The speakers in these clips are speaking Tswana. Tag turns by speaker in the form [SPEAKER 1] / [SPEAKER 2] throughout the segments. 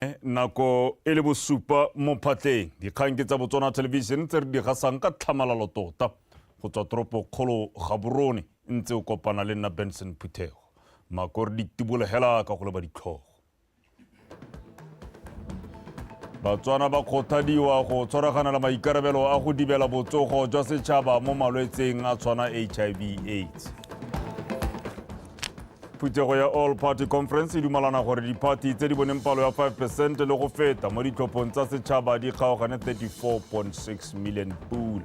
[SPEAKER 1] Nako e le bosupa mo phatleng. Dikgang ke tsa Botswana Television tse re di gasang ka tlhamalalo tota go tswa toropokgolo Gaborone ntse o kopana le nna Benson Phuthego. Mako re di tibolegela ka go leba ditlhogo. Batswana ba kgothadiwa go tshwaraganela maikarabelo a go dibela botsogo jwa setšhaba mo malwetseng a tshwana HIV AIDS. Phuthego ya All Party Conference e dumalana gore diphathi tse di boneng palo ya 5 percent le go feta mo ditlhophong tsa setšhaba di kgaogane 34.6 million pula.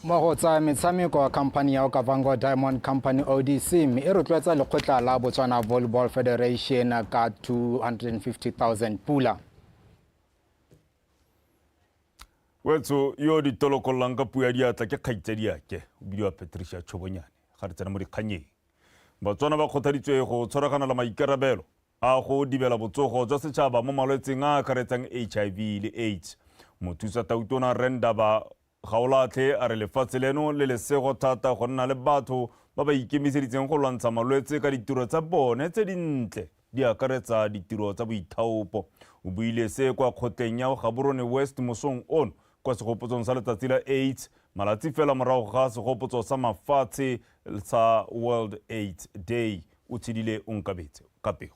[SPEAKER 2] Mo go tsa metshameko, khamphani ya Okavango Diamond Company ODC e rotloetsa lekgotla la Botswana Volleyball Federation ka 250,000 pula.
[SPEAKER 1] Wetso yo di tolokololang ka puo ya diatla ke kgaitsadiake, o bidiwa Patricia Chobonyane. Ga re tsena mo dikganyeng. Batswana ba kgothaditswe go tshwaraganela maikarabelo a go dibela botsogo jwa setšhaba mo malwetseng a a akaretsang HIV le AIDS. Mothusa Tautona Rre Ndaba Gaolatlhe a re lefatshe leno le lesego thata go nna le batho ba ba ikemiseditseng go lwantsha malwetse ka ditiro tsa bone tse dintle di akaretsa ditiro tsa boithaopo. O buile se kwa kgotleng ya Gaborone West mosong ono kwa segopotsong sa letsatsi la AIDS, malatsi fela morago ga segopotso sa mafatshe sa World AIDS Day. O tshedile o nkabetse ka pego.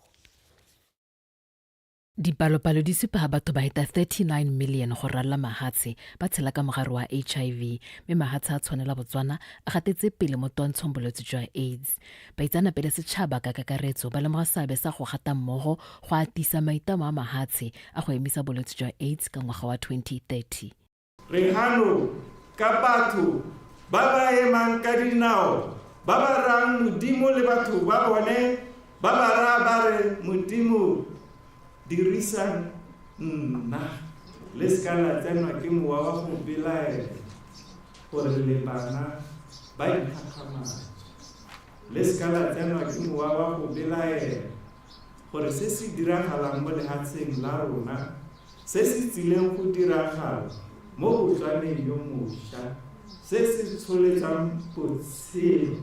[SPEAKER 3] Dipalopalo di supa ha batho ba heta 39 million go ralala mahatshe ba tshela ka mogare wa HIV, mme mahatshe a tshwanela Botswana a gatetse pele mo twantshong bolwetse jwa AIDS. Baitseanape le setšhaba ka kakaretso ba lemoga seabe sa go gata mmogo go atisa maitlamo a mahatshe a go emisa bolwetse jwa AIDS ka ngwaga wa 2030.
[SPEAKER 4] Re hano ka batho ba ba emang ka dinao, ba ba rayang Modimo le batho ba bone, ba ba raya ba re, Modimo, dirisang nna. Le se ka la tsenwa ke mowa wa go belaela gore le bana ba dikgakgamatso. Le se ka la tsenwa ke mowa wa go belaela gore se se diragalang mo lehatsheng la rona Se se tsileng go diragala mo Botswaneng yo mosha, se se tsholetsang botshelo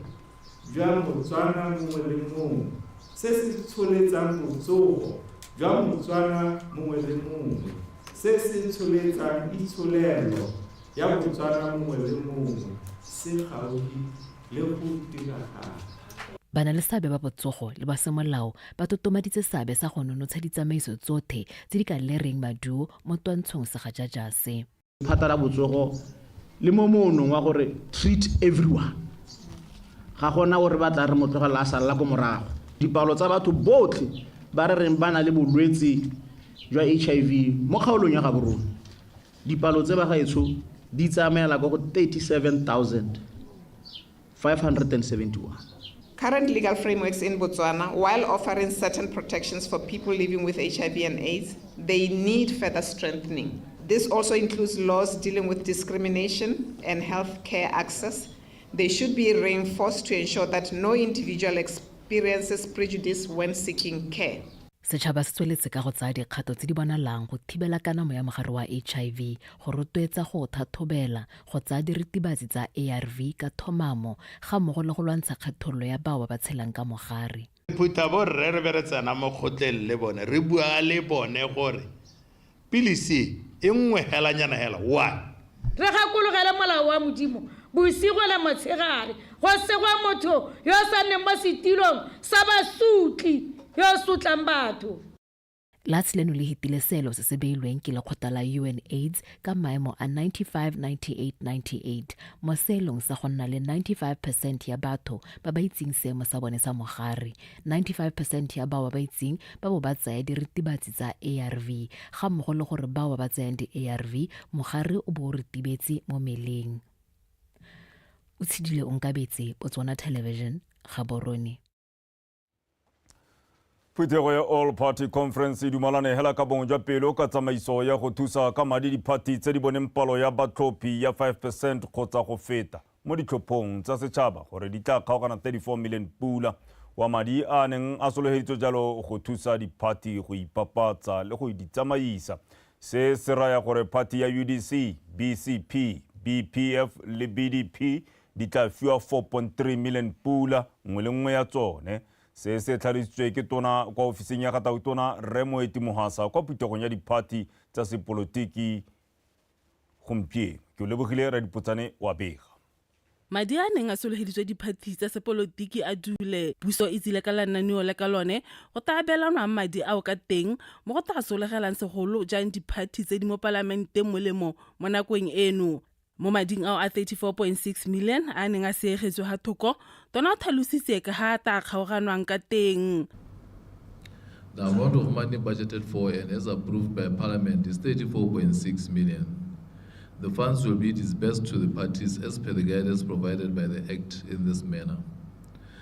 [SPEAKER 4] jwa Motswana mongwe le mongwe, se se tsholetsang botsogo jwa Motswana mongwe le mongwe, se se tsholetsang itsholelo ya Motswana mongwe le mongwe, se gaufi le go diragala.
[SPEAKER 3] Banaleseabe ba botsogo le ba semolao ba totomaditse seabe sa go nonotsha ditsamaiso tsothe tse di ka lereng maduo mo twantshong segajaja se.
[SPEAKER 5] Lephata la botsogo le mo moonong wa gore treat everyone, ga gona o re batlang re mo tlogelela a salela ko morago. Dipalo tsa batho botlhe ba re reng ba na le bolwetse jwa HIV mo kgaolong ya Gaborone, dipalo tse bagaetsho di tsamaela kwa go 37,000. 571.
[SPEAKER 6] Current legal frameworks in Botswana, while offering certain protections for people living with HIV and AIDS, they need further strengthening. This also includes laws dealing with discrimination and health care access. They should be reinforced to ensure that no individual experiences prejudice when seeking care.
[SPEAKER 3] Setšhaba se tsweletse ka go tsaya dikgato tse di bonalang go thibela kanamo ya mogare wa HIV, go rotloetsa go o thathobela, go tsaya diritibatsi tsa ARV ka thomamo ga mmogo le go lwantsha kgethololo ya bao ba ba tshelang ka mogare.
[SPEAKER 7] Phutha borre re be re tsena mo kgotleng le bone re bua le bone gore pilisi e e nngwe helanyana hela one.
[SPEAKER 8] Re gakologele molao wa Modimo bosigo le motshegare, go segwe motho yo o sa nneng mo setilong sa basotli, yo o sotlang batho.
[SPEAKER 3] Lehatshe leno le hetile seelo se se beilweng ke lekgotla la UNAIDS ka maemo a 95 98 98 mo seelong sa go nna le 95 percent ya batho ba ba itseng seemo sa bone sa mogare, 95 percent ya bao ba ba itseng ba bo ba tsaya diritibatsi tsa ARV ga mmogo le gore bao ba ba tsayang di-ARV mogare o bo o ritibetse mo meleng. O tshedile Onkabetse, Botswana Television, Gaborone.
[SPEAKER 1] Phuthego ya All Party Conference e dumalane hela ka bongwe jwa pelo ka tsamaiso ya go thusa ka madi diphathi tse di boneng palo ya batlhophi ya 5 percent kgotsa go feta mo ditlhophong tsa setšhaba gore di tla kgaogana 34 million pula wa madi a a neng a sologeditswe jalo go thusa diphathi go ipapatsa le go di tsamaisa. Se se raya gore phathi ya UDC, BCP, BPF le BDP di tla fiwa 4.3 million pula nngwe le nngwe ya tsone. Se se tlhalositswe ke tona kwa ofising ya ga Tautona Rre Moeti Mohasa kwa phuthegong ya diphathi tsa sepolotiki gompieno. Ke o lebogile Radipotsane wa bega.
[SPEAKER 9] Madi a a neng a sologeditswe diphathi tsa sepolotiki a dule. Puso e tsile ka lenaneo le ka lone go tla abelanwang madi ao ka teng mo go tla sologelang segolo jang diphathi tse di mo palamenteng molemo mo nakong eno. Mo mading ao a 34.6 million a a neng a seegetswe ha thoko, tona o tlhalositse ka ha a tla kgaoganwang ka teng.
[SPEAKER 10] The amount of money budgeted for and as approved by Parliament is 34.6 million. The funds will be disbursed to the parties as per the guidance provided by the Act in this manner.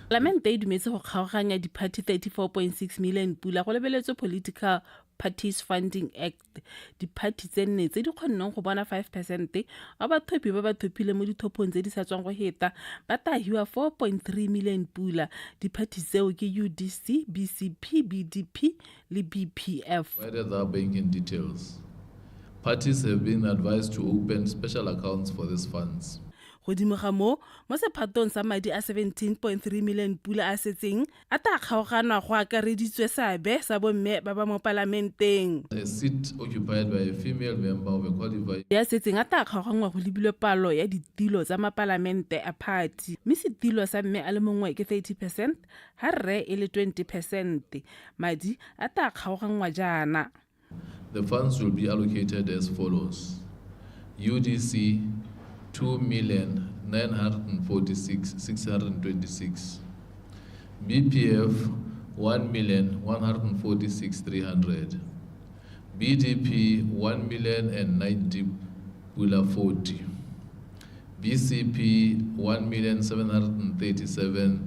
[SPEAKER 9] Palamente e dumetse go kgaoganya diphathi 34.6 million pula go lebeletswe Political Parties Funding Act. Diphathi tse nne tse di kgonneng go bona 5 percent wa bathophi ba ba thophile mo dithophong tse di sa tswang go heta ba tla hiwa 4.3 million pula. Diphathi tseo ke UDC, BCP, BDP le BPF.
[SPEAKER 10] Provided their banking details. Parties have been advised to open special accounts for these funds.
[SPEAKER 9] Godimo ga moo, mo sephatong sa madi a 17.3 million pula a setseng a tla kgaoganwa go akareditswe seabe sa bomme ba ba mo palamenteng.
[SPEAKER 10] A seat occupied by a female member of a qualified.
[SPEAKER 9] Ya setseng a tla kgaoganngwa go lebilwe palo ya ditilo tsa mapalamente a phathi, mme setilo sa mme a le mongwe ke 30 percent, ha rre e le 20 percent. Madi a tla kgaoganngwa jaana.
[SPEAKER 10] The funds will be allocated as follows: UDC 2,946,626, BPF 1,146,300, BDP 1,090 pula 40, BCP 1,737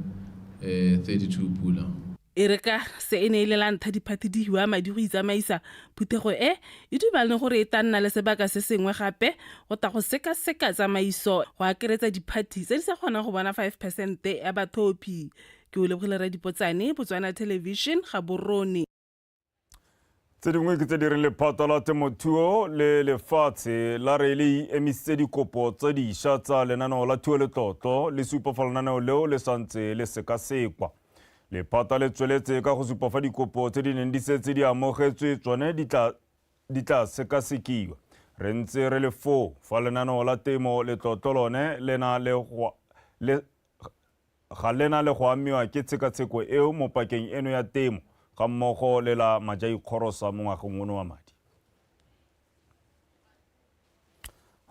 [SPEAKER 10] 32 pula.
[SPEAKER 9] E re ka se e ne e le la ntlha diphathi di hiwa madi go itsamaisa, phuthego e e dumalane gore e tla nna le sebaka se sengwe gape go tla go sekaseka tsamaiso go akaretsa diphathi tse di sa kgonang go bona 5 percent ya bathophi. Ke o lebogile Radipotsane, Botswana Television, Gaborone.
[SPEAKER 1] Tse dingwe ke tse di reng lephata la temothuo le lefatshe la re le emisitse dikopo tse dišwa tsa lenaneo la thuo letlotlo, le supa fa lenaneo leo le santse le sekasekwa. Lephata le tsweletse ka go supa fa dikopo tse di neng di setse di amogetswe tsone di tla di tla sekasekiwa. Re ntse re le foo fa lenaneo la temo letlotlo lone le na le go le ga le na le go amiwa ke tshekatsheko eo mo pakeng eno ya temo ga mmogo le la majaikgorosa mo ngwageng ono wa madi.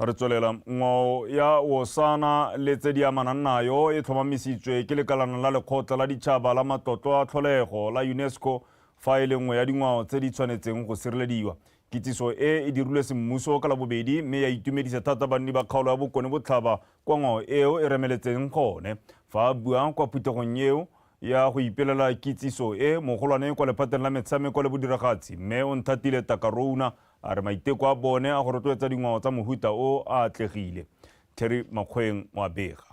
[SPEAKER 1] Re tswelela, ngwao ya Wosana le tse di amanang nayo e tlhomamisitswe ke lekalana la lekgotla la ditšhaba la matlotlo a tlholego la UNESCO fa e le nngwe ya dingwao tse di tshwanetseng go sirelediwa. Kitsiso e e dirilwe semmuso ka Labobedi mme ya itumedisa thata banni ba kgaolo ya Bokone Botlhaba kwa ngwao eo e remeletseng gone. Fa a bua kwa phuthegong eo ya go ipelela kitsiso e, mogolwane kwa lephateng la metshameko le bodiragatsi, Mme Onthatile Takarouna a re maiteko a bone a go rotloetsa dingwao tsa mohuta o a atlegile. Terry Makgoeng o a bega.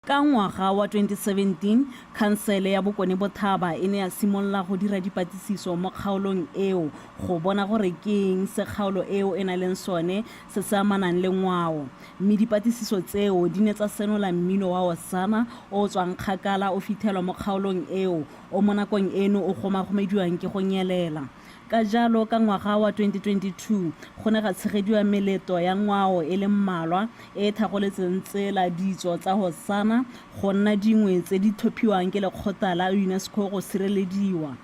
[SPEAKER 11] Ka ngwaga wa 2017, khansele ya Bokone Bothaba e ne ya simolola go dira dipatlisiso mo kgaolong eo go bona gore ke eng se kgaolo eo e na leng sone se se amanang le ngwao. Mme dipatlisiso tseo di ne tsa senola mmino wa Osana o o tswang kgakala o fithelwa mo kgaolong eo, o mo nakong eno o gomagomediwang ke go nyelela. Ka jalo, ka ngwaga wa 2022, go ne ga tshegediwa meleto ya ngwao e le mmalwa e e thagoletseng tsela ditso tsa Hosanna go nna dingwe tse di thophiwang ke lekgotla la UNESCO go sirelediwa.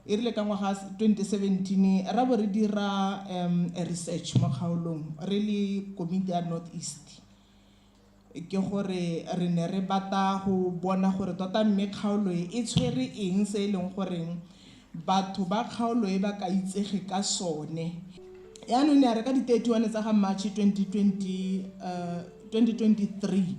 [SPEAKER 12] E rile ka ngwaga 2017 ra bo re dira research mo kgaolong re le komiti ya North East. Ke gore re ne re bata go bona gore tota mme kgaolo e e tshwere eng se e leng goreng batho ba kgaolo e ba ka itsege ka sone. Yaanong ne ya re ka di 31 tsa ga March 2020, 2023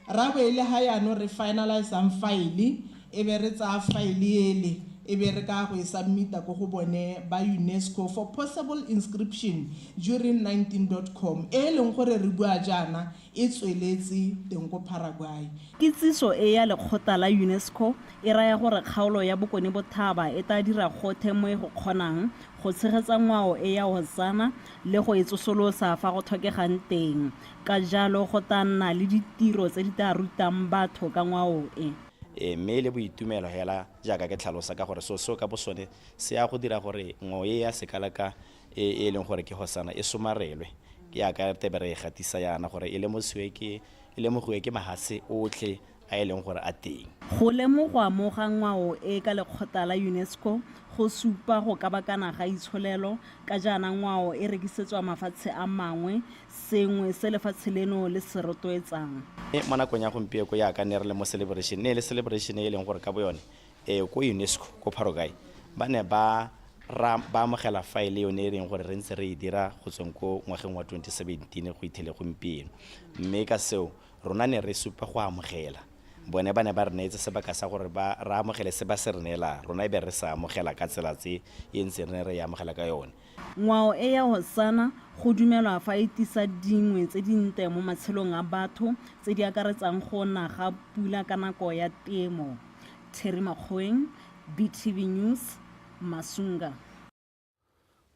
[SPEAKER 12] ra bo e le ha yaanong re finalisang file e be re tsaya file ele e be re ka go e submita ko go bone ba UNESCO for possible inscription during 19.com e e leng gore re bua jaana e tsweletse teng ko Paraguay.
[SPEAKER 11] Kitsiso e ya lekgotla la UNESCO e raya gore kgaolo ya Bokone Bothaba e tla dira gothe mo e go kgonang go tshegetsa ngwao e ya Hosanna le go e tsosolosa fa go tlhokegang teng. Ka jalo go tla nna le ditiro tse di tla rutang batho ka ngwao e.
[SPEAKER 13] E, mme e le boitumelo hela jaaka ke tlhalosa ka gore so seo ka bosone se ya go dira gore ngwao e ya sekalaka e e leng gore ke hosana e somarelwe ke yaka tebe re e gatisa yana gore e lemosiwe ke e lemogiwe ke mahatshe otlhe a e leng gore a teng.
[SPEAKER 11] Go lemogwa mo ga ngwao e ka lekgotla la UNESCO go supa go kabakana ga itsholelo ka jaana ngwao e rekisetswa mafatshe a mangwe, sengwe se lefatshe leno le se rotloetsang.
[SPEAKER 13] Mo nakong ya gompieko jaaka ne re le mo celebration, ne e le celebration e e leng gore ka bo yone ko UNESCO ko Paraguay ba ne ba ba amogela file yone e reng gore re ntse re e dira go tsweng ko ngwageng wa 2017 go ithele gompieno. Mme ka seo rona ne re supa go amogela. Bone ba ne ba re neetse sebaka sa gore ba re amogele se ba se re neelang, rona e be re sa amogela ka tsela tse e ntseng re ne re e amogela ka yone.
[SPEAKER 11] Ngwao e ya Hosanna go dumelwa fa e tisa dingwe tse dintle mo matshelong a batho tse di akaretsang go na ga pula ka nako ya temo. Terry Makgoeng, BTV News, Masunga.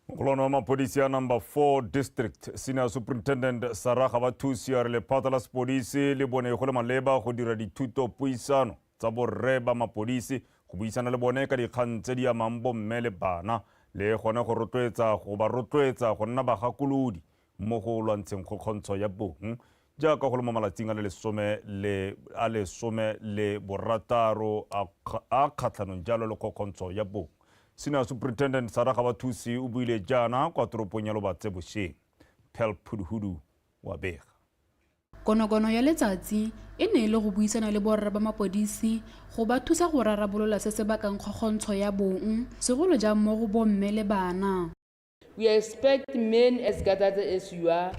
[SPEAKER 1] Mogolwane wa mapodisi a number 4 district senior superintendent Sarah Gabathusi a re lephata la sepodisi le bone go le maleba go dira dithuto puisano tsa borre ba mapodisi go buisana le bone ka dikgang tse di amang bomme le bana le gone go rotloetsa go ba rotloetsa go nna bagakolodi mo go lwantsheng kgokgontsho ya bong jaaka go le mo malatsing a le lesome le a lesome le borataro a kgatlhanong jalo le kgokgontsho ya bong. Senior Superintendent Sarah Gabathusi o buile jaana kwa toropong ya Lobatse bosheng. Pearl Phuduhudu wa bega.
[SPEAKER 14] Konokono ya letsatsi e ne e le go buisana le borre ba mapodisi go ba thusa go rarabolola se se bakang kgokgontsho ya bong, segolo jang mo go bomme le bana.
[SPEAKER 15] We expect men as gathered as you are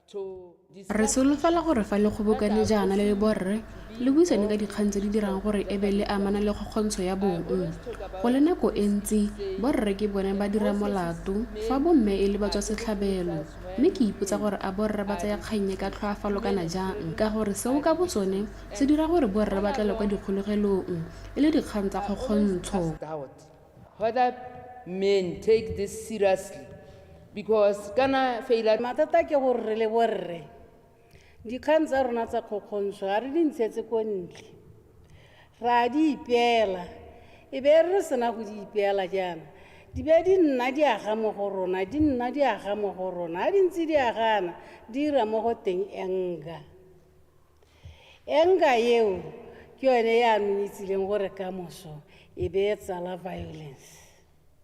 [SPEAKER 15] to
[SPEAKER 14] Re solofela gore fa le kgobokane jaana le le borre, le buisane ka dikgang tse di dirang gore e be le amana le kgokgontsho ya bong. Go le nako e ntsi, borre ke bone ba dira molato, fa bomme e le batswasetlhabelo. Mme ke ipotsa gore a borre ba tsaya kgang e ka tlhoafalo kana jang, ka gore seo ka bosone se dira gore borre ba tlale kwa dikgolegelong e le dikgang tsa kgokgontsho.
[SPEAKER 15] Whether men take this seriously because kana failure.
[SPEAKER 16] Mathata ke gore re le borre dikgang tsa rona tsa kgokgontsho ga re di ntshetse ko ntle, ra di ipeela, e be re sena go di ipeela jaana di be di nna di aga mo go rona, di nna di aga mo go rona, ga di ntse di agana di ira mo go teng anger. Anger eo ke yone yaanong e tsileng gore kamoso e be e tsala violence.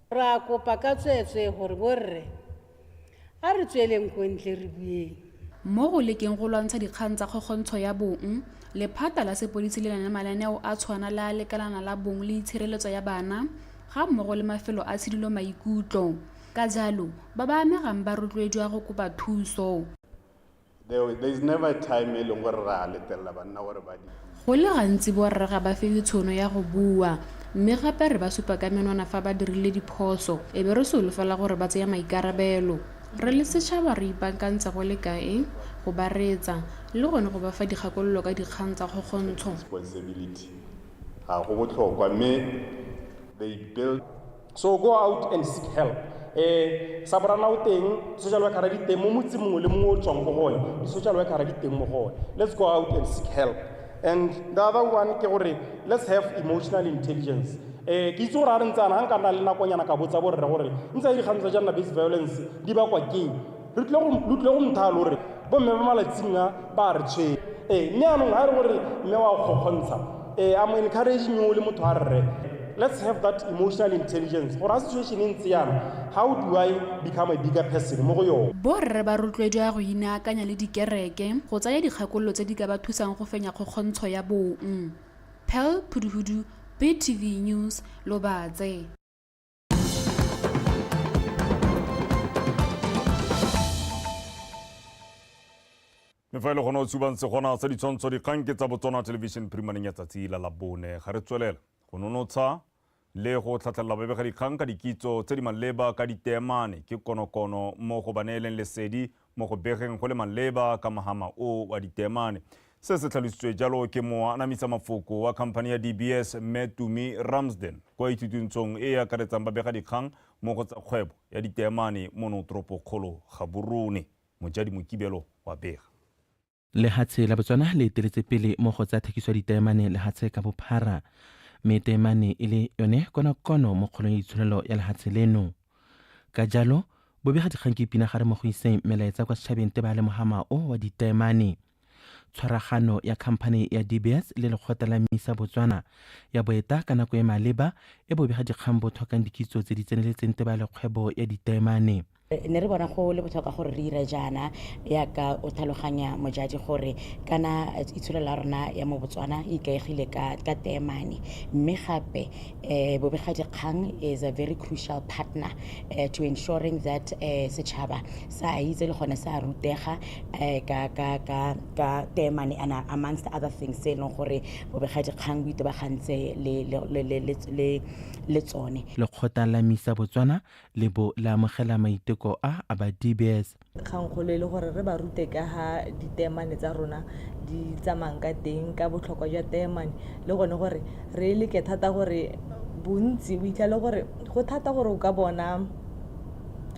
[SPEAKER 16] Re a kopa ka tsweetswee gore borre a re tsweleng ko ntle re bueng.
[SPEAKER 14] Mo go lekeng go lwantsha dikgang tsa kgokgontsho ya bong, lephata la sepodisi le na le mananeo a tshwana le a lekalana la bong le itshireletso ya bana ga mmogo le mafelo a tshidilo maikutlo. Ka jalo, ba ba amegang ba rotloediwa go kopa thuso.
[SPEAKER 17] There, there is never a time e leng gore re a letelela banna gore ba di.
[SPEAKER 14] Go le gantsi borre ga ba fiwe tshono ya go bua, mme gape re ba supa ka menwana fa ba dirile diphoso, e be re solofela gore ba tseye maikarabelo. Re le setšhaba re ipaakantse go le kae go ba reetsa le gone go ba fa dikgakololo ka dikgang tsa kgokgontsho?
[SPEAKER 17] Responsibility ga go botlhokwa mme they build.
[SPEAKER 18] So go out and seek help. Eh, Saborana o teng, social worker di teng mo motseng mongwe le mongwe o tswang go gone, di-social worker di teng mo go one. Let's go out and seek help. And the other one ke gore let's have emotional intelligence. Eh, ke itse gore a re ntse ana ga nka nna le nakonyana ka botsa borre gore ntse dikgang tsa gender based violence di bakwa ke eng. Re tlile go lo tlile go nthaya lo re bomme ba malatsing a ba re tshwere. Ee, mme anong ga e re gore mme wa kgokgontsha, ee, I'm encouraging you le motho a rre. Let's have that emotional intelligence gore ga situation e ntse yana, how do I become a bigger person mo go yone.
[SPEAKER 14] Borre ba rotloediwa go inaakanya le dikereke go tsaya dikgakololo tse di ka ba thusang go fenya kgokgontsho ya bong. Pearl Phuduhudu, BTV News, Lobatse.
[SPEAKER 1] Mme fa e le gone o tshubang segona sa ditshwantsho dikgang ke tsa Botswana Television phirimaneng ya tsatsi la Labone. Ga re tswelela go nonotsha le go tlhatlhelela babega dikgang ka dikitso tse di maleba ka diteemane ke konokono mo go ba neeleng lesedi mo go begeng go le maleba ka mohama o wa diteemane. Se se tlhalositswe jalo ke moanamisa mafoko wa khamphani ya DBS Mme Tumi Ramsden kwa ithutuntshong e e akaretsang babega dikgang mo go tsa kgwebo ya diteemane mono toropokgolo Gaborone. Mojadi Mokibelo wa bega.
[SPEAKER 9] Lehatshe la Botswana le eteletse pele mo go tsa thekiso ya ditaemane lehatshe ka bophara, mme taemane e le yone konokono mo kgolong ya itsholelo ya lehatshe leno. Ka jalo, bobegadikgang ke pinagare mo go iseng melaetsa kwa setšhabeng teba le mohama o wa ditaemane. Tshwaragano ya khamphane ya De Beers le lekgotla la Misa Botswana ya boeta ka nako e maleba e bobegadikgang bo tlhokang dikitso tse di tseneletseng teba le kgwebo ya ditaemane.
[SPEAKER 19] Ne re bona go le botlhokwa gore re ire jaana yaka o tlhaloganya mojadi gore kana itsholelo ya rona ya mo Botswana e ikaegile ka ka teemane, mme gape bobegadikgang is a very crucial partner to ensuring that setšhaba sa a itse le gone sa rutega ka ka ka ka teemane and amongst other things tse e leng gore bobegadikgang bo itebagantse le le le le le tsone.
[SPEAKER 9] Lekgotla la Misa Botswana le bo le amogela maiteko a a ba De Beers.
[SPEAKER 20] Kgangkgolo e le gore re ba rute ka ga diteemane tsa rona di tsamayang ka teng, ka botlhokwa jwa teemane, le gone gore re leke thata gore bontsi o itlhele gore go thata gore o ka bona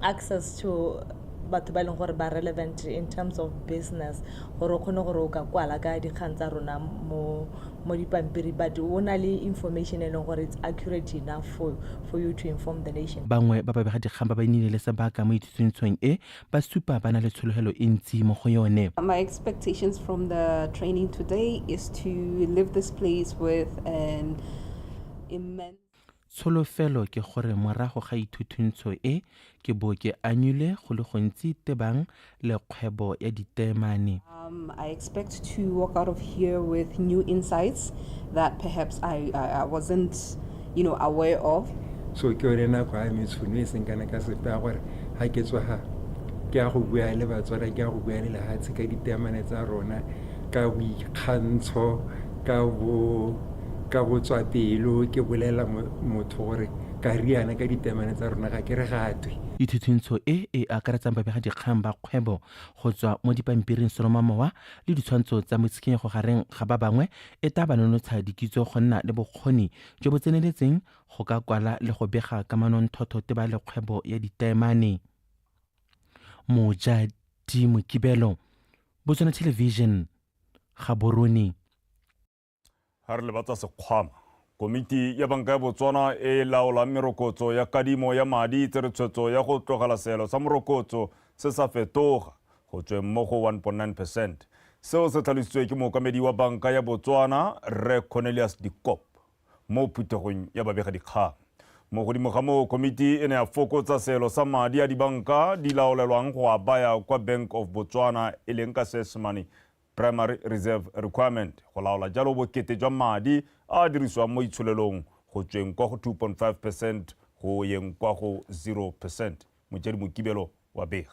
[SPEAKER 20] access to batho ba e leng gore ba relevant in terms of business, gore o kgone gore o ka kwala ka dikgang tsa rona mo mo dipampiri, but o na le information e leng gore it's accurate enough for you to inform the nation.
[SPEAKER 9] Bangwe ba babegadikgang ba ba nnile le sebaka mo ithutuntshong e ba supa ba na le tshologelo e ntsi mo go yone.
[SPEAKER 6] My expectations from the training today is to leave this place with an immense
[SPEAKER 9] Tsholofelo ke gore morago ga ithutuntsho e ke bo ke anyule go le gontsi tebang le kgwebo ya diteemane.
[SPEAKER 6] I expect to walk out of here with new insights that perhaps I wasn't aware of.
[SPEAKER 21] So ke yone nako ya me, tšhono e seng kana ka sepe ya gore ga ke tswa ga ke ya go bua le Batswana, ke ya go bua le lehatshe ka diteemane tsa rona, ka boikgantsho, ka botswapelo, ke bolela motho gore ka riana ka diteemane tsa rona, ga ke re gatwe.
[SPEAKER 9] Ithutuntsho e e akaretsang babegadikgang ba kgwebo go tswa mo dipampiring, seromamowa le ditshwantsho tsa motshikinyego gareng ga ba bangwe e tla ba nonotsha dikitso go nna le bokgoni jo bo tseneletseng go ka kwala le go bega ka manontlhotlho teba le kgwebo ya diteemane. Mojadi Mokibelo, Botswana Television, Gaborone.
[SPEAKER 1] Ga re lebatsa sekgwama, komiti ya banka ya Botswana e e laolang merokotso ya kadimo ya madi e tsere tshwetso ya go tlogela seelo sa morokotso se sa fetoga go tsweng mo go 1.9%. Seo se tlhalositswe ke mookamedi wa banka ya Botswana, Rre Cornelius Dikop, mo phuthegong ya babegadikgang. Mo godimo ga moo, komiti e ne ya fokotsa seelo sa madi a dibanka di laolelwang go a baya kwa Bank of Botswana, e leng ka Seesemane primary reserve requirement, go laola jalo bokete jwa madi a a dirisiwang mo itsholelong go tsweng kwa go 2.5% go yeng kwa go 0%. Mojadi Mokibelo wa bega.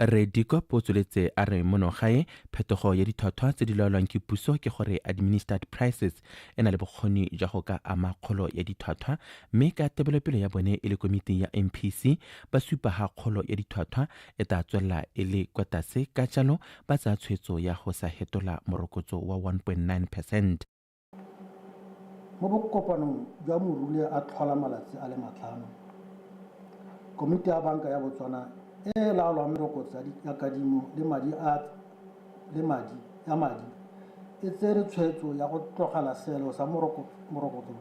[SPEAKER 9] Rre Dikop o tsweletse a re mono gae phetogo ya ditlhwatlhwa tse di laolwang ke puso, ke gore administered prices, e na le bokgoni jwa go ka ama kgolo ya ditlhwatlhwa, mme ka tebelopele ya bone e le komiti ya MPC ba supa ha kgolo ya ditlhwatlhwa e tla tswelela e le kwa tlase, ka jalo ba tsaya tshwetso ya go sa hetola morokotso wa 1.9%.
[SPEAKER 22] Mo bokopanong jwa Morule a tlhola malatsi a le 5, komiti ya banka ya Botswana e e laolwang merokotso ya kadimo le madi a le madi ya madi e tsere tshwetso ya go tlogela seelo sa morokotso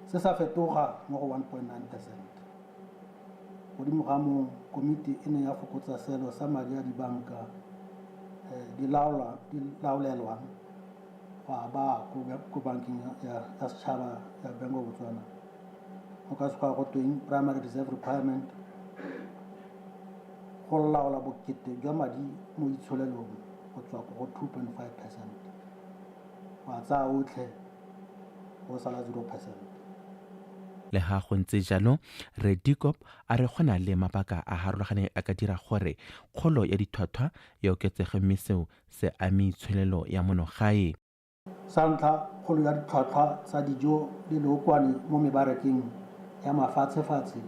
[SPEAKER 22] se sa fetoga mo go 1.9%. Godimo ga moo, komiti e ne ya fokotsa seelo sa madi a dibanka di laolelwang go a baya ko bankeng ya setšhaba ya Bank of Botswana, go ka sekgwa go tweng primary reserve requirement, go laola bokete jwa madi mo itsholelong go tswa go 2.5% go a tsaya otlhe go sala 0%.
[SPEAKER 9] Le ha go ntse jalo, Rre Dikop a re go na le mabaka a harologaneng a ka dira gore kgolo ya ditlhwatlhwa e oketsege, mme seo se ame itsholelo ya mono gae.
[SPEAKER 22] Sa ntlha, kgolo ya ditlhwatlhwa tsa dijo le leokwane mo mebarakeng ya mafatshefatshe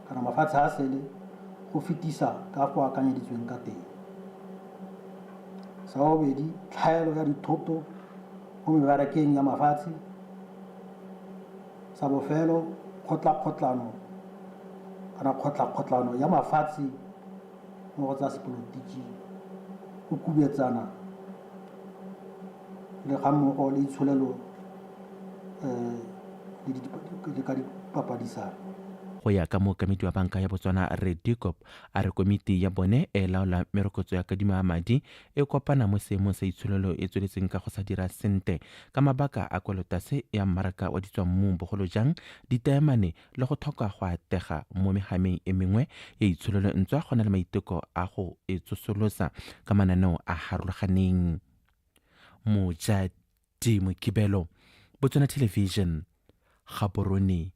[SPEAKER 22] kana mafatshe a sele go fetisa ka go akanyeditsweng ka teng. Sa bobedi, tlhaelo ya dithoto mo mebarakeng ya mafatshe. Sa bofelo, kgotlakgotlano kana kgotlakgotlano ya mafatshe mo go tsa sepolotiki, go kubetsana le ga mmogo le itsholelo le ka dipapadisano.
[SPEAKER 2] Go ya ka mookamedi wa banka ya Botswana Rre Dikop, a re komiti ya bone e laola merokotso ya kadimo ya madi e kopana mo seemong sa itsholelo e tsweletseng ka go sa dira sentle ka mabaka a kwelotase ya mmaraka wa ditswammung, bogolo jang ditaemane le go tlhoka go atega mo mehameng e mengwe ya itsholelo ntswa go na le maiteko a go e tsosolosa ka mananeo a harologaneng. Mojadi Mokibelo, Botswana Television, Gaborone.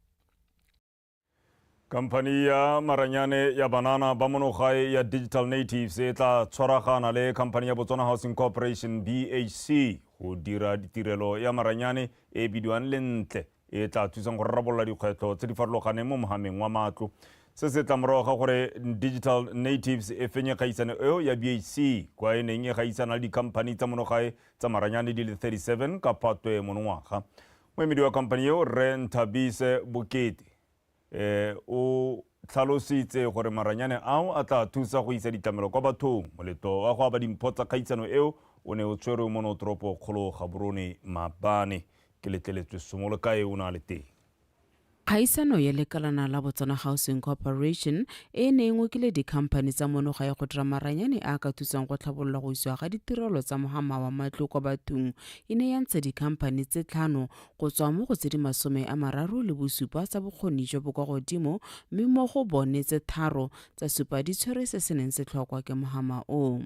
[SPEAKER 1] Khamphani ya maranyane ya banana ba monogae ya Digital Natives e tla tshwaragana le khamphani ya Botswana Housing Corporation BHC go dira ditirelo ya maranyane e bidiwang Lentle e tla thusang go rarabolola dikgwetlho tse di farologaneng mo mohameng wa matlo. Se se tla morago ga gore Digital Natives e fenye kgaisano eo ya BHC kwa e neng e gaisana le dikhamphani tsa monogae tsa maranyane di le 37 ka Phatwe monongwaga. Moemedi wa khamphani eo Rre Nthabise Bokete o tlhalositse gore maranyane ao a tla thusa go isa ditlamelo kwa bathong. Moletlo wa go aba dimpho tsa kgaisano eo o ne o tshwerwe mo toropo kgolo Gaborone maabane. Ke letleletswe Somolokae o ne a le teng.
[SPEAKER 4] Kgaisano ya lekalana la Botswana Housing Corporation e ne e ngokile dikhamphani tsa monoga ya go dira maranyane a ka thusang go tlhabolola go isiwa ga ditirelo tsa mohama wa matlo kwa bathong e ne ya ntsha dikhamphani tse 5 go tswa mo go tse di 37 tsa bokgoni jo bo kwa godimo, mme mo go bone tse 3 tsa supa di tshwere se se neng se tlhokwa ke mohama o.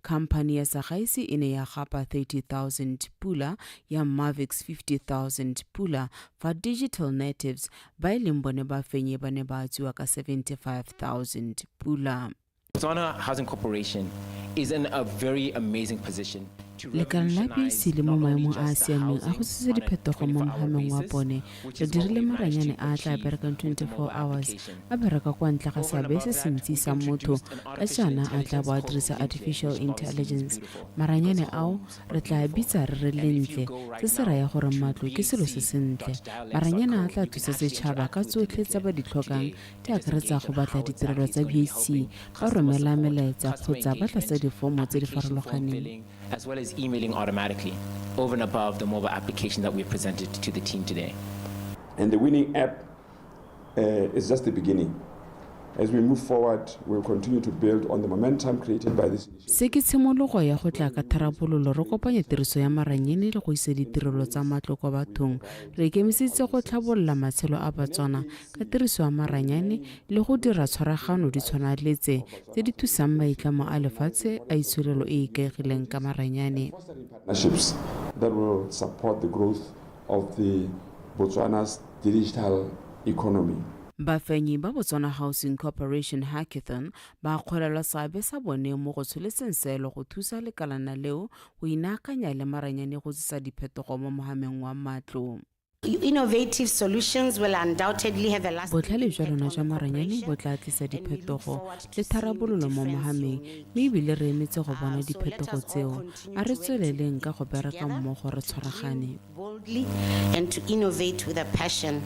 [SPEAKER 4] Khamphani ya Sagaisi e ne ya gapa 30,000 pula, ya Mavics 50,000 pula, fa Digital Natives ba e leng bone ba fenye ba ne ba atswiwa ka 75,000 pula.
[SPEAKER 23] Botswana Housing Corporation is in a very amazing position.
[SPEAKER 4] Lekala la BC le mo maemong a a siameng a go tsisa diphetogo mo mohameng wa bone. Re dirile maranyane a a tla berekang 24 hours, a bereka kwa ntle ga seabe se sentsi sa motho, ka jaana a tla bo a dirisa artificial intelligence. Maranyane ao re tla bitsa re re lentle, se se raya gore matlo ke selo se sentle. Maranyane a tla thusa setšhaba ka tsotlhe tse ba di tlhokang, di akaretsa go batla ditirelo tsa BHC, ba romela melaetsa kgotsa ba tlatsa difomo tse di farologaneng.
[SPEAKER 23] As well as emailing automatically over and above the mobile application that we presented to the team today.
[SPEAKER 24] And the winning app is just the beginning. As we move forward, we'll continue to build on the momentum created by this initiative.
[SPEAKER 4] Se ke tshimologo ya go tla ka tharabololo re kopanya tiriso ya maranyane le go isa ditirelo tsa matlo kwa bathong. Re ikemiseditse go tlhabolola matshelo a Batswana ka tiriso ya maranyane le go dira tshwaragano di tshwana le tse tse di thusang maitlamo a lefatshe a itsholelo e e ikaegileng ka maranyane.
[SPEAKER 24] Partnerships that will support the growth of the Botswana's digital economy.
[SPEAKER 4] Bafenyi ba Botswana Housing Corporation Hackathon ba akgolelwa seabe sa bone mo go tsholetseng seelo go thusa lekalana leo go inaakanya le maranyane go tsisa diphetogo mo mohameng wa matlo.
[SPEAKER 25] Innovative solutions will undoubtedly have a lasting
[SPEAKER 4] Botlhale jwa lona jwa maranyane bo tla tlisa diphetogo le tharabololo mo mohameng, mme ebile re emetse go bona diphetogo tseo. A re tsweleleng ka go bereka mmogo re tshwaragane.
[SPEAKER 25] Boldly and to innovate with a passion.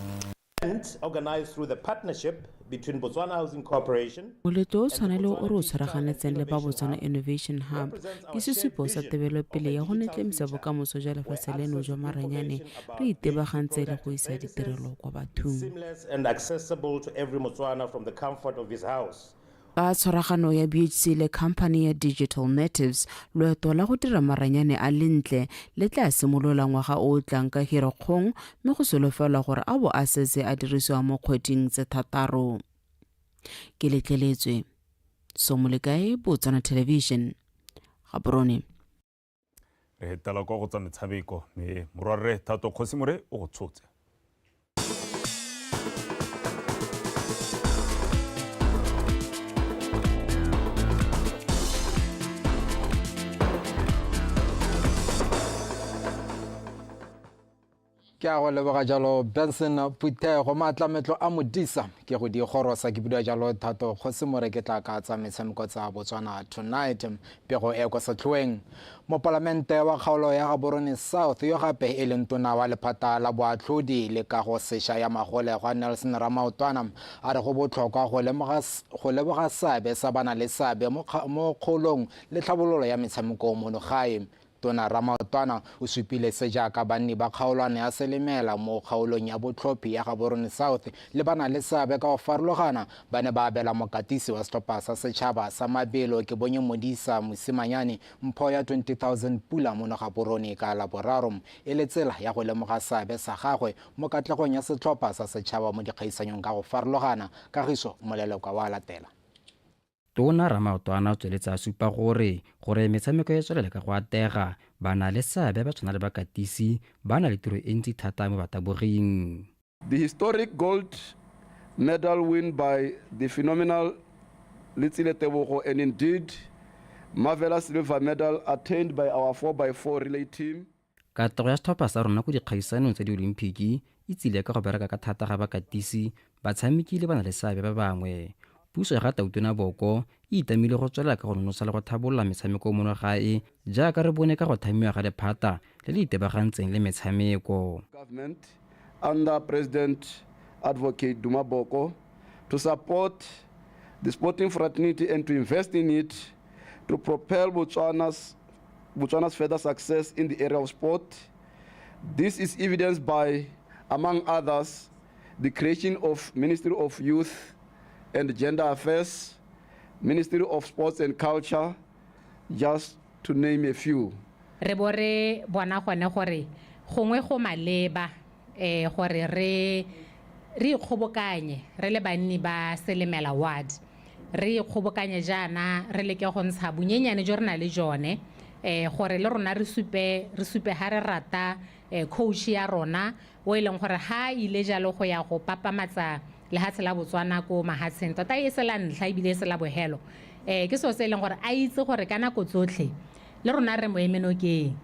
[SPEAKER 18] Organized through the partnership between Botswana Housing Corporation.
[SPEAKER 4] Moletlo o tshwana le o re o tshwaraganetseng le ba Botswana Innovation Hub ke sesupo sa tebelopele ya go netlemisa bokamoso jwa lefatshe leno jwa maranyane re itebagantse le go isa ditirelo kwa bathong.
[SPEAKER 18] Seamless and accessible to every Motswana from the comfort of his house.
[SPEAKER 4] Ka tshwaragano ya BHC le company ya Digital Natives, loeto la go dira maranyane a lentle le tla simolola ngwaga o o tlang ka Hirikgong, mme go solofelwa gore a bo a setse a dirisiwa mo kgweding tse 6. Ke letleletswe Somolekae, Botswana Television, Gaborone.
[SPEAKER 1] Re hetela kwa go tsa metshameko, mme morwarre Thato Kgosimore o go tshotse.
[SPEAKER 26] Ke a go leboga jalo Benson Phuthego. Maatlametlo a Modisa ke go di gorosa ke bidiwa jalo Thato Kgosimore, ke tla ka tsa metshameko tsa Botswana Tonight. Pego e kwa setlhoeng, mopalamente wa kgaolo ya Gaborone South yo gape e leng tona wa lephata la boatlhodi le kago sešwa ya magolegwa Nelson Ramaotwana a re go botlhokwa go leboga seabe sa bana le seabe mo kgolong le tlhabololo ya metshameko mono gae. Tona Ramaotwana o supile se jaaka banni ba kgaolwana ya Selemela mo kgaolong ya botlhophi ya Gaborone South le ba na le seabe ka go farologana ba ne ba abela mokatisi wa setlhopha sa setšhaba sa mabelo Kebonye Modisa Mosimanyane mpho ya 20,000 pula mono Gaborone ka Laboraro e le tsela ya go lemoga seabe sa gagwe mo katlegong ya setlhopha sa setšhaba mo dikgaisanyong ka go farologana. Kagiso Molelekwa wa latela.
[SPEAKER 3] Tona Ramaotwana o tsweletse a supa gore gore metshameko e tswelele ka go atega, ba na le seabe ba tshwana le bakatisi ba na le tiro e ntsi thata mo bataboging.
[SPEAKER 24] The historic gold medal win by the phenomenal Letsile Tebogo and indeed marvelous silver medal attained by our 4x4 relay team.
[SPEAKER 3] Katlego ya setlhopha sa rona ko dikgaisanong tsa Diolimpiki e tsile ka go bereka ka thata ga bakatisi, batshameki le ba-na-le-seabe ba bangwe. Puso ya ga Tautona Boko e itamile go tswelela ka go nonotsha le go tlhabolola metshameko mono gae jaaka re bone ka go thamiwa ga lephata le le itebagantseng le metshameko.
[SPEAKER 24] Government under President Advocate Duma Boko to support the sporting fraternity and to invest in it to propel Botswana's Botswana's further success in the area of sport. This is evidenced by, among others, the creation of Ministry of Youth and Gender Affairs, Ministry of Sports and Culture, just to name a few.
[SPEAKER 5] Re bo re bona gone gore gongwe go maleba um gore re re ikgobokanye re le banni ba Selemela ward, re ikgobokanye jaana re leke go ntsha bonyenyane jo re na le jone um gore le rona re supe re supe ha re rata um coach ya rona o e leng gore ha ile jalo go ya go papamatsa lehatshe la Botswana ko mahatsheng, tota e se la ntlha ebile e se la bogelo, um ke selo se e leng gore a itse gore ka nako tsotlhe le rona re mo eme nokeng.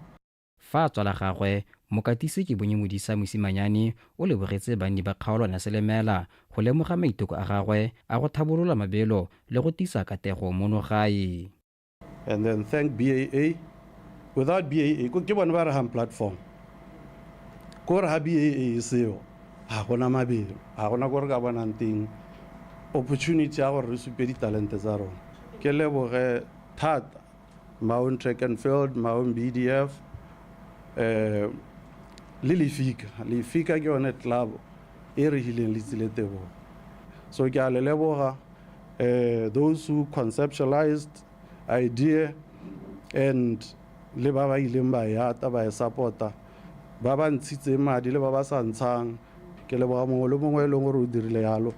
[SPEAKER 3] Fa a tswa la gagwe, mokatisi Kebonye Modisa Mosimanyane o lebogetse banni ba kgaolwana ya Selemela go lemoga maiteko a gagwe a go tlhabolola mabelo le go tisa katego mono gae.
[SPEAKER 7] And then thank BAA. Without BAA, ke bone ba re hang platform. Ko re ha BAA e seo, ga gona mabelo, ga gona ko re ka bonang teng opportunity ya gore re supe ditalente tsa rona. Ke leboge thata Maun Track and Field, Maun BDF, le Lefika. Lefika ke yone club e re hileng Letsile Tebogo. So ke a le leboga, those who conceptualized idea and le ba ba ileng ba e ata ba e support-a, ba ba ntshitseng madi le ba ba sa ntshang. Ke leboga mongwe le mongwe e leng gore o dirile yalo.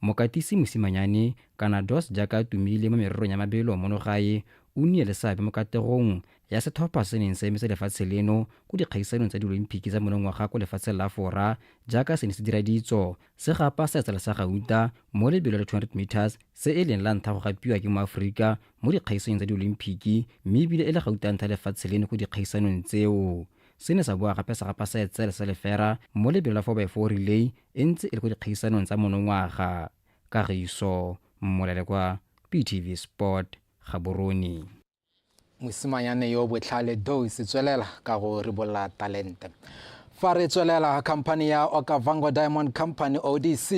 [SPEAKER 3] Mokatisi Mosimanyane, kana Dos jaaka a tumile mo mererong ya mabelo mono gae, o nnile le seabe mo kategong ya setlhopha se neng se emetse lefatshe leno ko dikgaisanong tsa Diolimpiki tsa monongwaga ko lefatsheng la Fora jaaka se ne se dira ditso se gapa seetsela sa gauta mo lebelo la 200 meters se e leng la ntlha go gapiwa ke Moaforika mo dikgaisanong tsa Diolimpiki mme ebile e le gauta ya ntlha lefatshe leno ko dikgaisanong tseo. Se ne sa boa gape sa gapa seetsele sa lefera mo lebelo la 4x4 relay e ntse e le ko dikgaisanong tsa monongwaga. Kagiso Mmolelekwa, BTV Sport, Gaborone.
[SPEAKER 26] Mosimanyane yo botlhale Dose tswelela ka go ribolla talente. Fa re tswelela, khamphani ya Okavango Diamond Company ODC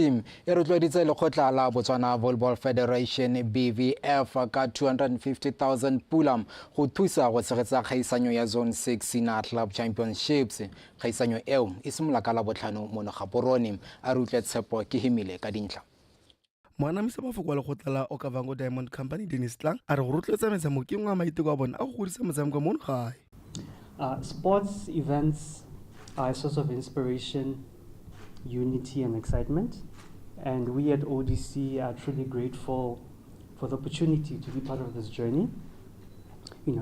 [SPEAKER 26] e rotloeditse lekgotla la Botswana Volleyball Federation BVF ka 250,000 pula go thusa go tshegetsa kgaisanyo ya Zone 6 Senior Club Championships. Kgaisanyo eo e simolola ka Labotlhano mono Gaborone. A re utlwe Tshepo Kehimile ka dintlha.
[SPEAKER 8] Moanamisa mafoko wa lekgotla la Okavango Diamond Company Dennis Tlang a re go rotloetsa metshameko ke nngwe ya maiteko a bone a go godisa motshameko mono gae.
[SPEAKER 10] Sports events are a source of inspiration, unity and excitement, and we at ODC are truly grateful for the opportunity to be part of this journey,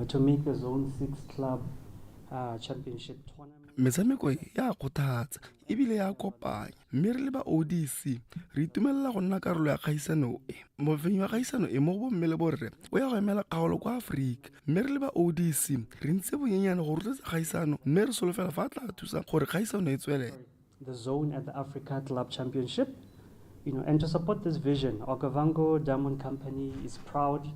[SPEAKER 10] to make the Zone 6 Club Championship tournament.
[SPEAKER 8] Metshameko e ya kgothatsa ebile ya kopanya, mme re le ba ODC re itumelela go nna karolo ya kgaisano e. Mofenyi wa kgaisano e mo go bomme le borre o ya go emela kgaolo kwa Aforika, mme re le ba ODC re ntse bonyenyane go rotloetsa kgaisano, mme re solofela fa a tla thusa gore kgaisano e tswelele.
[SPEAKER 10] The zone at the Africa Club Championship, and to support this vision, Okavango Diamond Company is proud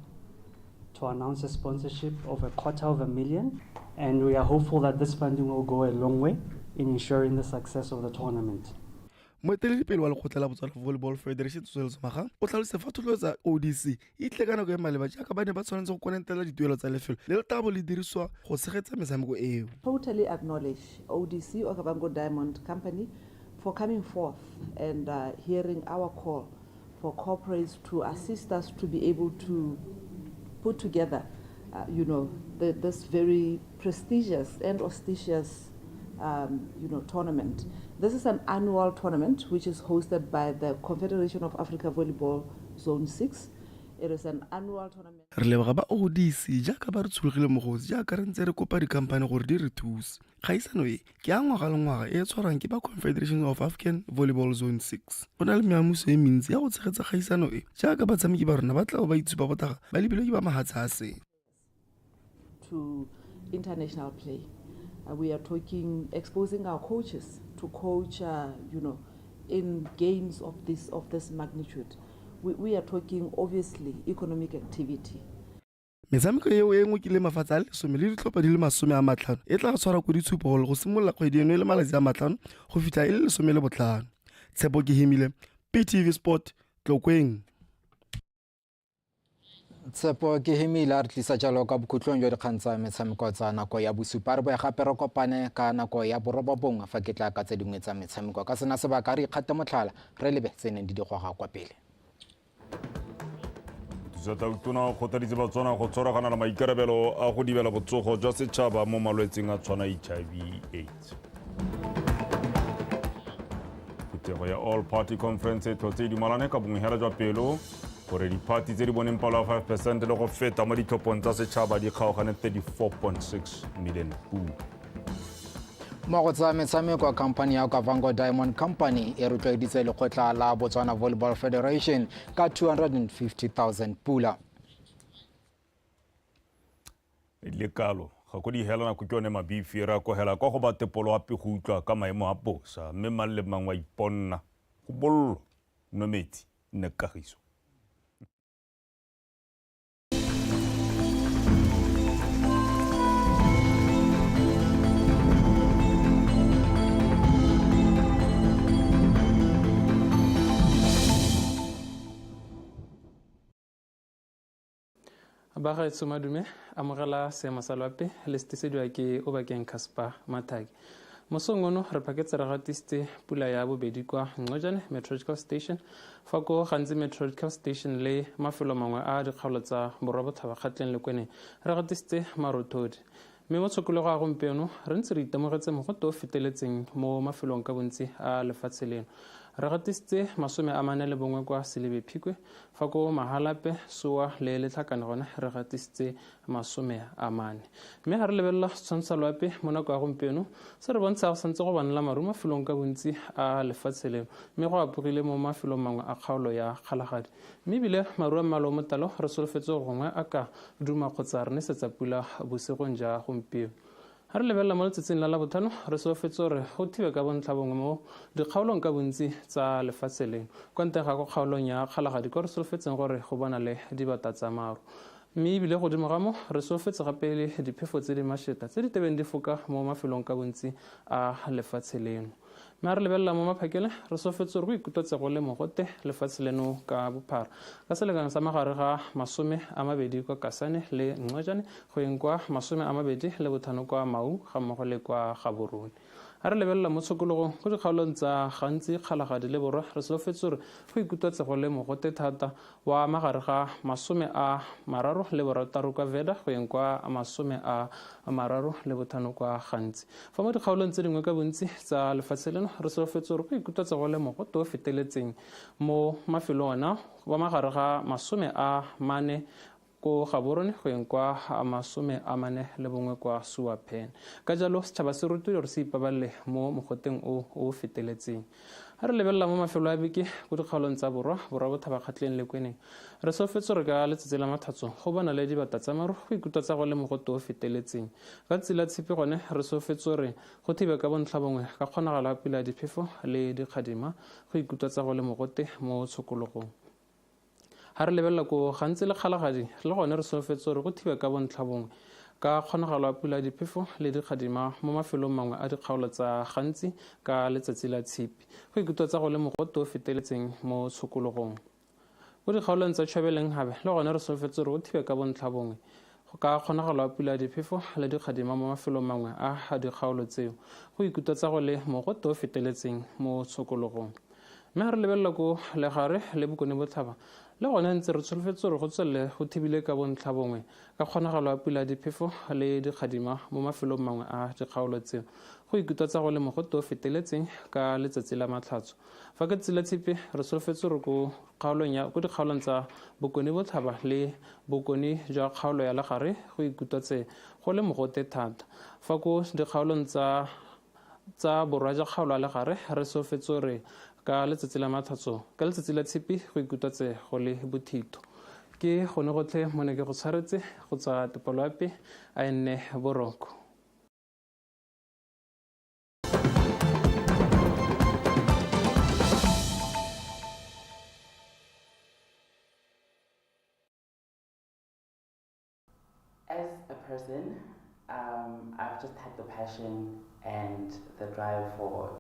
[SPEAKER 10] to announce a sponsorship of $250,000, and we are hopeful that this funding will go a long way in ensuring the success of the tournament.
[SPEAKER 8] Moeteledipele wa lekgotla la Botswana Volleyball Federation Tsoseletso Magang o tlhalositse fa thotloetso ya ODC e tlile ka nako e maleba jaaka ba ne ba tshwanetse go konentela dituelo tsa lefelo le le tla bo le dirisiwa go tshegetsa metshameko eo.
[SPEAKER 11] Totally acknowledge ODC, Okavango Diamond Company, for coming forth and uh, hearing our call for corporates to assist us to be able to put together, uh, you know, the, this very prestigious and auspicious, um, you know, tournament. This is an annual tournament which is hosted by the Confederation of Africa Volleyball Zone 6. It is an annual tournament.
[SPEAKER 8] Re leboga ba ODC jaaka ba re tshologile mogosi jaaka re ntse re kopa dikhamphane gore di re thuse. Kgaisano e ke ya ngwaga le ngwaga e e tshwarwang ke ba Confederation of African Volleyball Zone 6. Go na le meamuso e mentsi ya go tshegetsa kgaisano e jaaka batshameki ba rona ba tla bo ba itshupa botaga ba lebilwe ke ba mahatshe a sele.
[SPEAKER 11] To international play. Uh, we are talking exposing our coaches to coach, uh, you know, in games of this of this magnitude. We, we are talking obviously economic activity.
[SPEAKER 8] Metshameko eo e ngokile mafatshe a le lesome le ditlhopha di le 50 e tla tshwarwa ko ditshupo go simolola kgwedi eno e le malatsi a 5 go fitlha e le 15. Tshepo Kehemile, PTV Sport, Tlokweng.
[SPEAKER 26] Tshepo ke hemile a re tlisa jalo ka bokhutlong jwa dikgang tsa metshameko tsa nako ya bosupa. Re boe gape re kopane ka nako ya 9 fa ke tla ka tse dingwe tsa metshameko. Ka sena sebaka re ikgate motlhala re lebe tse neng di di goga kwa pele.
[SPEAKER 1] Mothusa Tautona o kgothaditse Batswana go tshwaragana le maikarabelo a go dibela botsogo jwa setšhaba mo malwetseng a tshwana HIV AIDS. Phuthego ya All Party Conference e tlhotse e dumalane ka bongwehela jwa pelo gore diphathi tse di boneng palo ya 5% le go feta mo ditlhophong tsa setšhaba di kgaogane 34.6 million pula.
[SPEAKER 26] Mo go tsa metshameko, khamphani ya Okavango Diamond Company e rotloeditse lekgotla la Botswana Volleyball Federation ka 250,000 pula.
[SPEAKER 1] Le kalo ga ko di hela nako ke yone mabifi re akogela kwa go ba tepolo ape go utlwa ka maemo a bosa mme mang le mang wa iponna go bollo nwe metsi nne kagiso.
[SPEAKER 12] Bagaetsho madume amogela seemo sa loapi le setisediwa ke Obakeng Casper Mathake. Mosong ono re phaketse re gatisitse pula ya bobedi kwa Ncojane Meteorological Station, fa ko gantsi Meteorological Station le mafelo mangwe a dikgaolo tsa Borwa Botlhaba Kgatleng le Kweneng re gatisitse marothodi. Mme mo tshokologo ya gompieno re ntse re itemogetse mogote o feteletseng mo mafelong ka bontsi a lefatshe leno. Re gatisitse 41 kwa Selebi Phikwe, fa ko Mahalape, Sowa le Letlhakane gone re gatisitse 40. Mme ga re lebelela setshwantsho sa loapi mo nako ya gompieno se re bontsha go santse go bonala maru mafelong ka bontsi a lefatshe leno, mme go apogile mo mafelong mangwe a kgaolo ya Kgalagadi. Mme ebile maru a mmala o motalo re solofetse gore gongwe a ka duma kgotsa re nesetsa pula bosigong ja gompieno. Ha re lebelela mo letsatsing la Labotlhano re solofetse gore go thibe ka bontlha bongwe mo dikgaolong ka bontsi tsa lefatshe leno, kwa ntle ga ko kgaolong ya Kgalagadi kwa re solofetseng gore go bonale dibata tsa maru. Mme ebile godimo ga mo re solofetse gape le diphefo tse di mašeta tse di tebeng di foka mo mafelong ka bontsi a lefatshe leno. Mme ha re lebelela mo maphakele re solofetse gore go ikutlwetse go le mogote lefatshe leno ka bophara, ka selekano sa magare ga 20 kwa Kasane le Ncojane go yeng kwa 25 kwa Maun ga mmogo le kwa Gaborone. Ha re lebelela mo tshokologong ko dikgaolong tsa Gantsi, Kgalagadi le Borwa re solofetse gore go ikutlwetse go le mogote thata wa magare ga 36 kwa Veda go yeng kwa 35 kwa Gantsi. Fa mo dikgaolong tse dingwe ka bontsi tsa lefatshe leno re solofetse gore go ikutlwetse go le mogote o feteletseng mo mafelong ona wa magare ga 40 ko Gaborone go yeng kwa 41 kwa Suapen. Ka jalo setšhaba se rutile gore se ipabalele mo mogoteng o o feteletseng. Ha re lebelela mo mafelo a beke ko dikgaolong tsa Borwa, Borwa Botlhaba Kgatleng le Kweneng, re solofetse gore ka letsatsi la Mathatso go bona le dibata tsa maru go ikutlwa tsa go le mogote o feteletseng. Ka tsatsi la Tshipi gone re solofetse gore go thibe ka bontlha bongwe ka kgonagalo ya pula ya diphefo le dikgadima go ikutlwa tsa go le mogote mo tshokologong. Ha re lebelela ko Gantsi le Kgalagadi le gone re solofetse gore go thibe ka bontlha bongwe Ka kgonagalo ya pula diphefo le dikgadima mo mafelong mangwe a dikgaolo tsa gantsi ka letsatsi la tshipi. Go ikutlwa go le mogote o feteletseng mo tshokologong. Ko dikgaolong tsa Tšhobeleng gabe le gone re solofetse gore o thibe ka bontlha bongwe ka kgonagalo ya pula diphefo le dikgadima mo mafelong mangwe a dikgaolo tseo. Go ikutlwa go le mogote o feteletseng mo tshokologong. Mme ga re lebelela ko legare le bokone botlhaba le gone ntse re tsholofetse gore go tswelele go thibile ka bontlha bongwe ka kgonagalo ya pula diphefo le dikgadima mo mafelong mangwe a dikgaolo tseo. Go ikutlwa go le mogote o feteletseng ka letsatsi la matlhatso. Fa ke tsela tshipi re solofetse gore ko kgaolong ya ko dikgaolong tsa bokone botlhaba le bokone jwa kgaolo ya legare go ikutlwatse go le mogote thata. Fa ko dikgaolong tsa borwa jwa kgaolo ya legare re solofetse gore ka letsatsi la matlhatso ka letsatsi la tshipi go ikutlwatse go le bothito. Ke gone gotlhe mo ne ke go tshwaretse go tswa tepoloape a e nne boroko.
[SPEAKER 2] As a person, I've just had the passion and the drive for